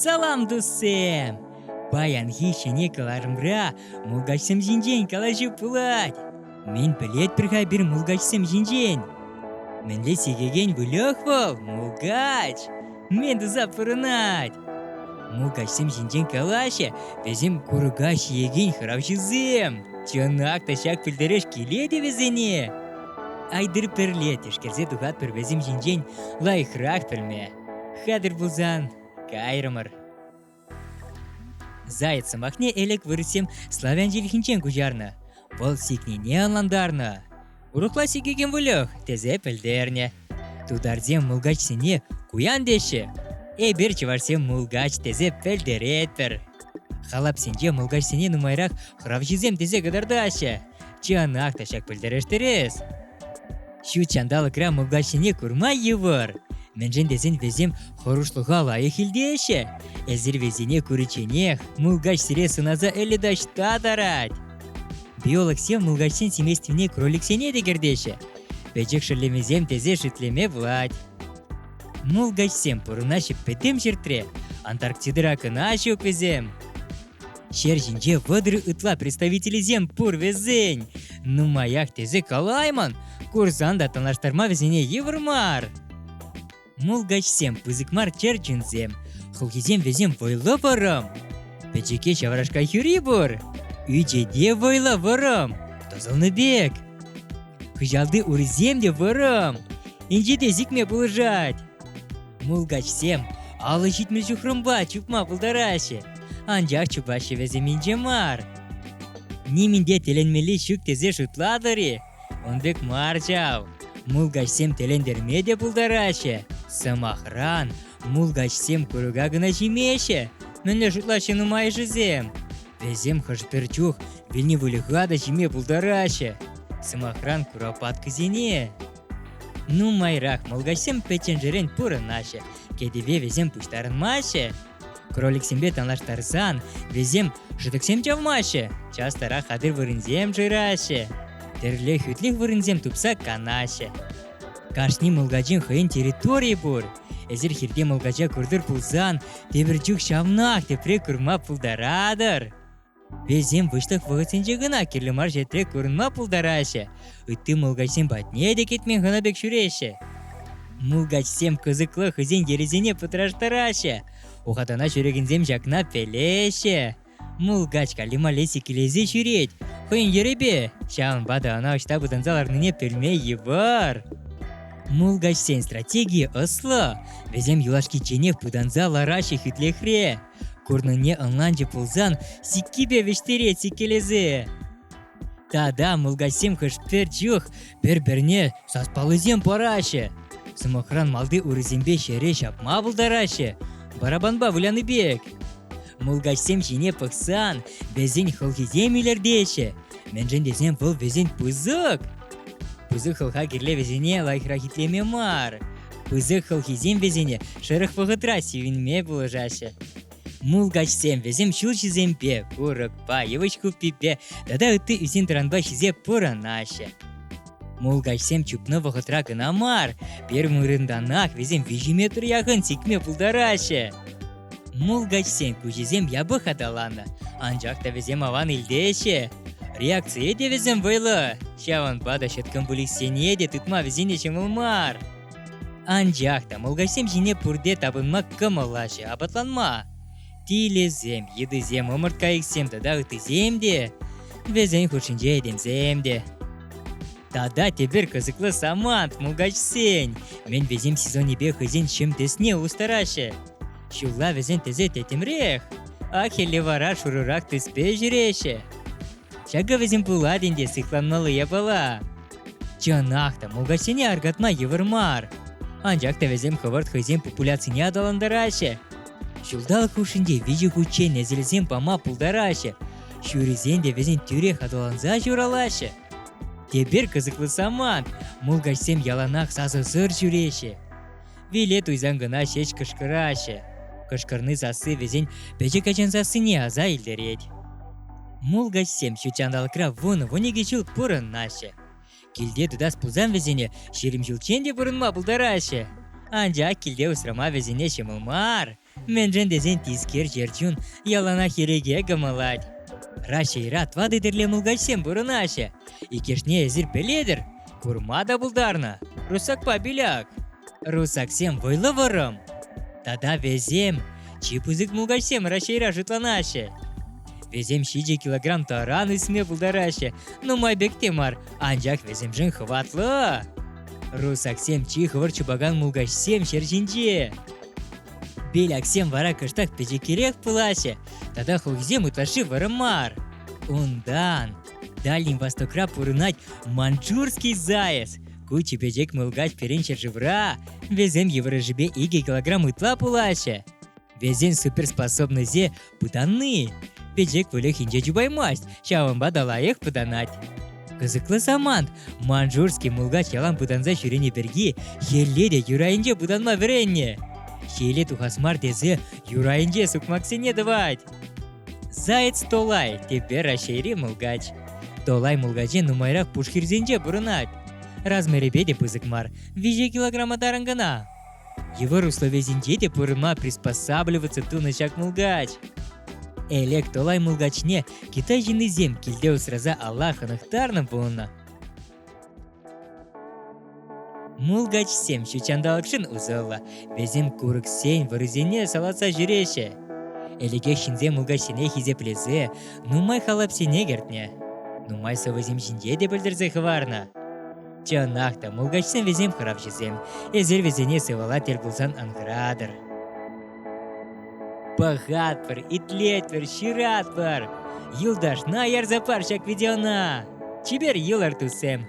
Салам, туссем! Паянхи ҫӗнӗ кӑларӑмра мулкачсем ҫинчен калаҫу пулать. Мӗн пӗлетпӗр-ха эпир мулкачсем ҫинчен? Мӗнле сикекен выльӑх вӑл, мулкач? Мӗн туса пурӑнать? Мулкачсем ҫинчен калаҫҫӗ, вӗсем курӑка ҫиекен хӑравҫӑсем. Чӑнах та ҫак пӗлтерӗш килет-и вӗсене? Айтӑр пӗрле тишкерсе тухатпӑр вӗсем ҫинчен лайӑхрах пӗлме. Хатӗр пулсан кайрӑмӑр. Заяц сӑмахне ӗлӗк вырӑссем славян чӗлхинчен куҫарнӑ. Вӑл сикнине ӑнлантарнӑ. Урӑхла сикекен выльӑх тесе пӗлтернӗ. Тутарсем мулкачсене куян теҫҫӗ. Эпир чӑвашсем мулкач тесе пӗлтеретпӗр. Халапсенче мулкачсене нумайрах хӑравҫисем тесе кӑтартаҫҫӗ. Чӑнах та ҫак пӗлтерӗш тӗрӗс. Ҫут ҫанталӑкра мулкачсене курма йывӑр. Мӗншӗн тесен вӗсем хӑрушлӑха лайӑх илтеҫҫӗ. Эсир вӗсене куричченех мулкач сире сӑнаса ӗлӗ таҫта тарать. Биологсем мулкачсен семействине кроликсене те кӗртеҫҫӗ. Пӗчӗк шӗллемесем тесе шӳтлеме пулать. Мулкачсем пурӑнаҫҫӗ пӗтӗм ҫӗртре. Антарктидӑра кӑна ҫук вӗсем. Ҫӗр ҫинче 30 ытла представителӗсем пур вӗсен. Нумаях тесе калаймӑн, курсан та танлаштарма вӗсене йывӑр мар. Мулкачсем пысӑк мар чӗр чунсем, хӑлхисем вӗсем вӑйлӑ вӑрӑм. Пӗчӗке ҫаврашка хӳри пур, ӳчӗ те вӑйлӑ вӑрӑм, тӑсӑлнӑ пек. Хыҫалти урисем те вӑрӑм, инҫете сикме пулӑшать. Мулкачсем 50 70 ҫухрӑмпа чупма пултараҫҫӗ, анчах чупаҫҫӗ вӗсем инҫе мар. Нимӗн те тӗлӗнмелли ҫук тесе шутлатӑр-и? Ун пек мар ҫав. Мулкачсем тӗлӗнтерме те пултараҫҫӗ. Сӑмахран, мулкачсем курӑка кӑна ҫимеҫҫӗ. Мӗнле шутлаҫҫӗ нумайӑшӗсем? Вӗсем хӑш-пӗр чух вилнӗ выльӑха та ҫиме пултараҫҫӗ. Сӑмахран, куропаткӑсене. Нумайрах мулкачсем пӗчченшерен пурӑнаҫҫӗ, кӗтӗве вӗсем пуҫтарӑнмаҫҫӗ. Кроликсемпе танлаштарсан, вӗсем шӑтӑксем чавмаҫҫӗ, частарах хатӗр вырӑнсем шыраҫҫӗ. Тӗрлӗ хӳтлӗх вырӑнсем тупса канаҫҫӗ. Кашни мулкачин хӑйӗн территорийӗ пур. Эсир хирте мулкача куртӑр пулсан, тепӗр чух ҫавнах тепре курма пултаратӑр. Вӗсем выҫлӑх вӑхӑтсенче кӑна кирлӗ мар ҫӗртре курӑнма пултараҫҫӗ, ытти мулкачсем патне те кӗтмен хӑна пек ҫӳреҫҫӗ. Мулкачсем кӑсӑклӑ хӑйсен йӗрӗсене пӑтраштараҫҫӗ. Ухатана ҫӳрекенсем ҫакна пӗлеҫҫӗ. Мулкач калли-малли сиккелесе ҫӳрет, хӑйӗн йӗрӗпе, ҫавӑнпа та ӑна ӑҫта пытанса ларнине пӗлме йывӑр. Мулкачсен стратегийӗ ӑслӑ, вӗсем юлашкинченех пытанса лараҫҫӗ хӳтлӗхре. Курнине ӑнланчӗ пулсан сиккипе вӗҫтерет сиккелесе. Тата мулкачсем хӑш-пӗр чух пӗр-пӗрне саспаллисем параҫҫӗ. Сӑмахран, малти урисемпе ҫӗре ҫапма пултараҫҫӗ, барабанпа выляни пек. Мулкачсем ҫине пӑхсан вӗсен хӑлхисем илӗртеҫҫӗ, мӗншӗн тесен вӑл вӗсен пысӑк. Пысӑк хӑлха кирлӗ вӗсене лайӑхрах итлеме мар. Пысӑк хӑлхисем вӗсене шӑрӑх вӑхӑтра сивӗнме пулӑшаҫҫӗ. Мулкачсем вӗсем ҫулҫӑсемпе, курӑкпа, йывӑҫ хуппипе тата ытти ӳсен-тӑранпа ҫисе пурӑнаҫҫӗ. Мулкачсем чупнӑ вӑхӑтра кӑна мар, пӗр вырӑнтанах вӗсем 3 метр яхӑн сикме пултараҫҫӗ. Мулкачсен куҫӗсем япӑх аталаннӑ, анчах та вӗсем аван илтеҫҫӗ. Реакцие те вӗсем вӑйлӑ, ҫавӑнпа та ҫӑткӑн пулиссене те тытма вӗсене ҫӑмӑл мар. Анчах та мулкачсем ҫине пурте тапӑнма кӑмӑллаҫҫӗ, апатланма. Тилӗсем, йытӑсем, ӑмӑрткайӑксем тата ыттисем те, вӗсен хушшинче этемсем те. Тата тепӗр кӑсӑклӑ самант мулкачсен. Мӗн вӗсем сезонӗпе хӑйсен ҫӑм тӗсне улӑштараҫҫӗ. Ҫулла вӗсен тӗсӗ тӗттӗмрех, а хӗлле вара шурӑрах тӗспе ҫӳреҫҫӗ. Ҫакӑ вӗсем пулать ӗнтӗ сыхланмалли япала. Чӑнах та, мулкачсене аркатма йывӑр мар. Анчах та вӗсем хӑвӑрт хӑйсен популяцине аталантараҫҫӗ. Ҫулталӑк хушшинче виҫӗ хутчен несӗлсем пама пултараҫҫӗ. Ҫурисен те вӗсен тӳрех аталанса ҫуралаҫҫӗ. Тепӗр кӑсӑклӑ самант. Мулкачсем яланах сасӑсӑр ҫӳреҫҫӗ. Виле туйсан кӑна ҫеҫ кӑшкӑраҫҫӗ. Кӑшкӑрни сасси вӗсен пӗчӗк ачан сассине аса илтерет. Мулкачсем ҫутҫанталӑкра 10-12 ҫул пурӑнаҫҫӗ. Килте тытас пулсан вӗсене 20 ҫулччен те пурӑнма пултараҫҫӗ. Анчах килте усрама вӗсене ҫӑмӑл мар. Мӗншӗн тесен тискер чӗрчун яланах ирӗке кӑмӑллать. Раҫҫейра тӑватӑ тӗрлӗ мулкачсем пурӑнаҫҫӗ. Иккӗшне эсир пӗлетӗр, курма та пултарнӑ. Русакпа Беляк. Русаксем вӑйлӑ вӑрӑм. Тата вӗсем чи пысӑк мулкачсем Раҫҫейра шутланаҫҫӗ. Вӗсем 7 килограмм таран ӳсме пултараҫҫӗ. Нумай пек те мар, анчах вӗсемшӗн хӑватлӑ. Русаксем чи хӑвӑрт чупакан мулкачсем ҫӗр ҫинче. Беляксем вара кӑштах пӗчӗккӗрех пулаҫҫӗ, тата хӑлхисем ытлашши вӑрӑм мар. Унтан Дальний Востокра пурӑнать маньчжурский заяц. Ку чипечек мулкач пирӗн ҫӗршывра вӗсем йывӑрӑшӗпе 2 килограмм ытла пулаҫҫӗ. Вӗсен суперспособноҫӗ пытанни. Пӗчӗк выльӑх инҫе чупаймасть, ҫавӑнпа та лайӑх пытанать. Кӑсӑклӑ самант. Маньчжурский мулкач ялан пытанса ҫӳренӗ пирки хӗлле те юр айӗнче пытанма вӗреннӗ. Хӗле тухас мар тесе юр айӗнче сукмаксене тӑвать. Заяц Толай тепе Раҫҫейри мулкач. Толай мулкачӗ нумайрах пушхирсенче пурӑнать. Размерӗпе те пысӑк мар, 3 килограмма таран кӑна. Йывӑр условисенче те пурӑнма приспосабливаться тунӑ ҫак мулкач. Элек Толай мулкачне Китай ҫыннисем килте усраса алла хӑнӑхтарнӑ пулнӑ. Мулкачсем ҫутҫанталӑкшӑн усӑллӑ. Вӗсем курӑксен вӑррисене салатса ҫӳреҫҫӗ. Ӗлӗкех ҫынсем мулкачсене хисеплесе нумай халапсене кӗртнӗ. Нумай сӑвӑсем ҫинче те пӗлтерсе хӑварнӑ. Чӑнах та, мулкачсем вӗсем хӑравҫӑсем. Эсир вӗсене сывала тӗл пулсан ан хӑратӑр. Пӑхатпӑр, итлетпӗр, ҫыратпӑр. Юлташна ярса пар ҫак видеона. Чипер юлӑр, туссем.